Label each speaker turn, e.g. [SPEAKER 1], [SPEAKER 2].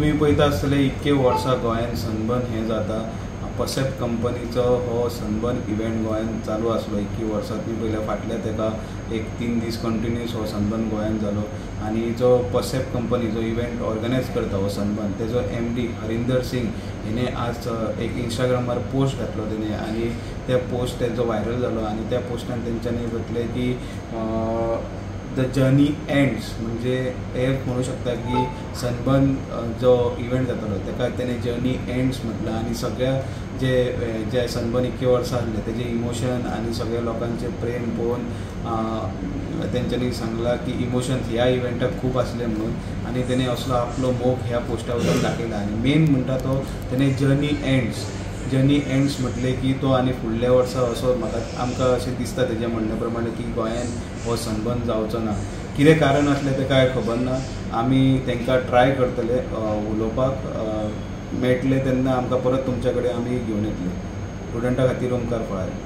[SPEAKER 1] तुमी पळयता आसतले इतके वर्सां गोंयान सनबर्न हें जाता. पसेप कंपनीचो हो सनबर्न इव्हेंट गोंयान चालू आसलो इतकी वर्सां. तुमी पळयल्या फाटल्या तेका एक 3 दीस कंटिन्युअस हो सनबर्न गोंयान जालो. आनी जो पसेप कंपनी जो इव्हेंट ऑर्गनायज करता हो सनबर्न, तेजो MD Harinder Singh हेणे आज एक इंस्टाग्रामार पोस्ट घातलो तेणे आनी त्या पोस्ट तेजो व्हायरल जालो. आनी त्या पोस्टान तेंच्यांनी म्हटलें की the journey ends, म्हणजे हे म्हणू शकता की सनबर्न जो इव्हेंट जातालो तेका तेणे जर्नी एंड्स म्हटलां. आनी सगळ्या जे जे सनबर्न इतके वर्सां आसले तेजे इमोशन आनी सगळ्या लोकांचे प्रेम पळोवन तेंच्यांनी सांगलां की इमोशन्स ह्या इव्हेंटाक खूब आसले म्हणून. आनी तेणे असलो आपलो मोग ह्या पोस्टा वयल्यान दाखयला. आनी मेन म्हणटा तो तेणे जर्नी एंड्स म्हटलें की तो आनी फुडल्या वर्सा असो म्हाका आमकां अशें दिसता तेज्या म्हणण्या प्रमाणे की गोंयान हो सनबर्न जावचो ना. कितें कारण आसलें तें कांय खबर ना. आमी तांकां ट्राय करतले उलोवपाक, मेळटले तेन्ना आमकां परत तुमच्या कडेन आमी घेवन येतले. स्टुडंटा खातीर ओमकार फळारी.